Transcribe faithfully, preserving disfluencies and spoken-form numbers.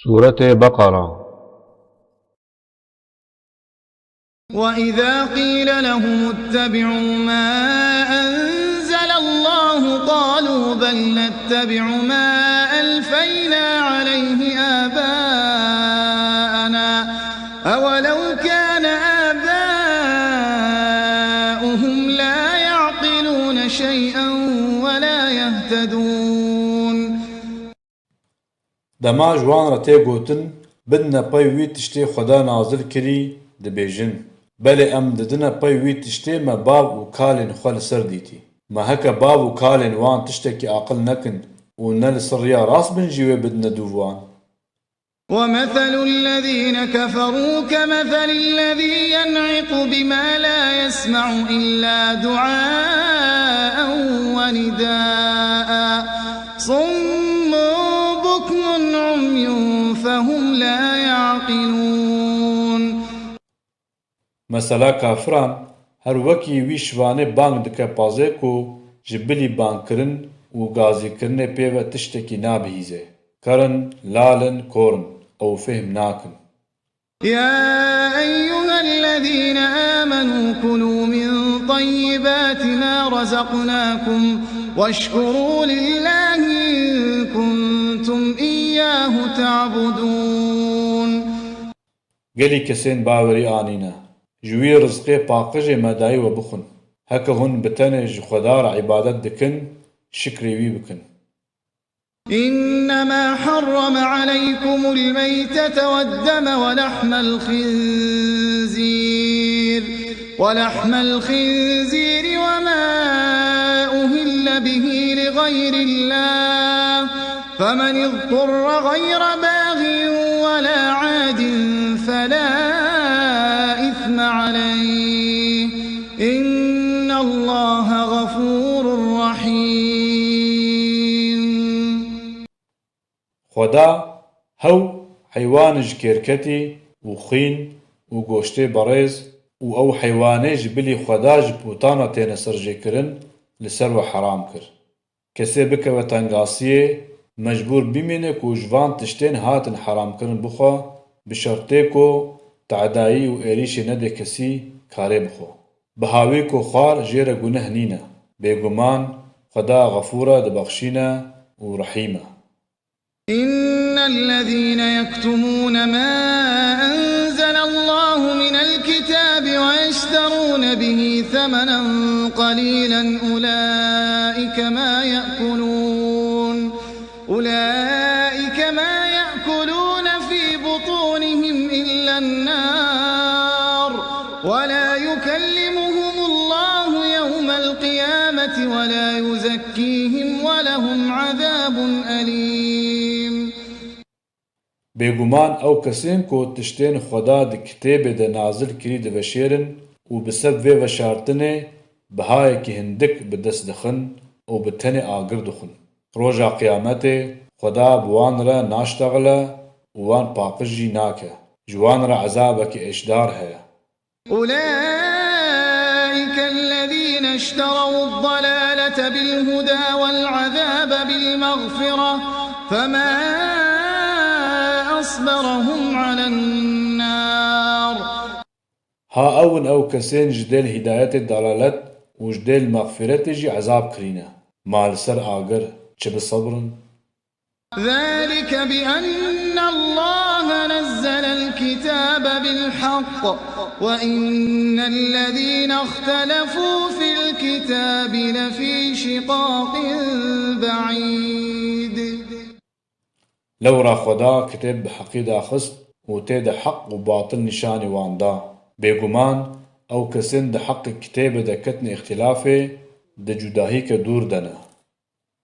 Sûretê Beqera. وإذا قيل لهم اتبعوا ما أنزل الله قالوا بل نتبع ما ألفينا عليه آباءنا أولو كان آباؤهم لا يعقلون شيئا ولا يهتدون. Dema ji wan re tê gotin, bidine pey wî tiştê Xweda nazil kirî, dibêjin, belê em didine pey wî tiştê me bav û kalên xwe li ser dîtî. Me heke bav û kalên wan tiştekî aqil nekin û ne li ser riya rast bin jî wê bidine dûv wan? ومثل الذين كفروا كمثل الذي ينعق بما لا يسمع إلا دعاء ونداء صم بكم عمي فهم لا يعقلون. Mesela kafiran her wekî wî şivanê bang dike pazê ku ji bilî bangkirin û gazîkirinê pê ve tiştekî nabihîze. Ker in, lal in, kor in, ew fêhm nakin. يا أيها الذين آمنوا كلوا من طيبات ما رزقناكم واشكروا لله إن كنتم إياه تعبدون. Gelî kesên bawerî anîne, ji wî rizqê paqijê me dayî we bixwin. Heke hûn bi tenê ji Xweda re îbadet dikin, şikrê wî bikin. إنما حرم عليكم الميتة والدم ولحم الخنزير ولحم الخنزير وما أهل به لغير الله فمن اضطر غير باغ ولا عاد فلا إثم عليه إن الله غفور رحيم. Xweda hew heywan ji kêrketî û xwîn û goştê berêz û ew heywanê ji bilî Xweda ji pûtan re têne serjêkirin li ser we heram kir. Kesê bikeve tengasiyê, mecbûr bimîne ku ji van tiştên hatin heramkirin bixwe, bi şertê ku tedayî û êrîşê nede kesî karê bixwe. Biha wî ku xwar jê re guneh nîne. Bêguman Xweda Xefûr e, dibexşîne û Rehîm e. إن الذين يكتمون ما أنزل الله من الكتاب ويشترون به ثمنا قليلا أولئك ما يأكلون أولئك ما يأكلون في بطونهم إلا النار ولا يكلمهم الله يوم القيامة ولا يزكيهم ولهم عذاب أليم. Bêguman ew kesên ku tiştên Xweda di kitêbê de nazil kirî diveşêrin û bi seb vê veşartinê bihayekî hindik bi dest dixin û bi tenê agir dixwin. Roja Qiyametê Xweda bi wan re naştexile û wan paqij jî nake. Ji wan re ezabekî êşdar heye. أولئك الذين اشتروا الضلالة بالهدى والعذاب بالمغفرة فما أصبرهم على النار. Ha ew in ew kesên ji dêl hîdayetê dalalet û ji dêl mexfîretê jî ezab kirîne. Ma li ser agir çi bi sebr in? ذلك بأن الله نزل الكتاب بالحق وإن الذين اختلفوا في الكتاب لفي شقاق بعيد. Lewra Xweda kitêb bi heqî daxist û tê de heq û batil nîşanî wan da. Bêguman ew kesên di heqê kitêbê de ketine îxtîlafê di cudahîke dûr de ne.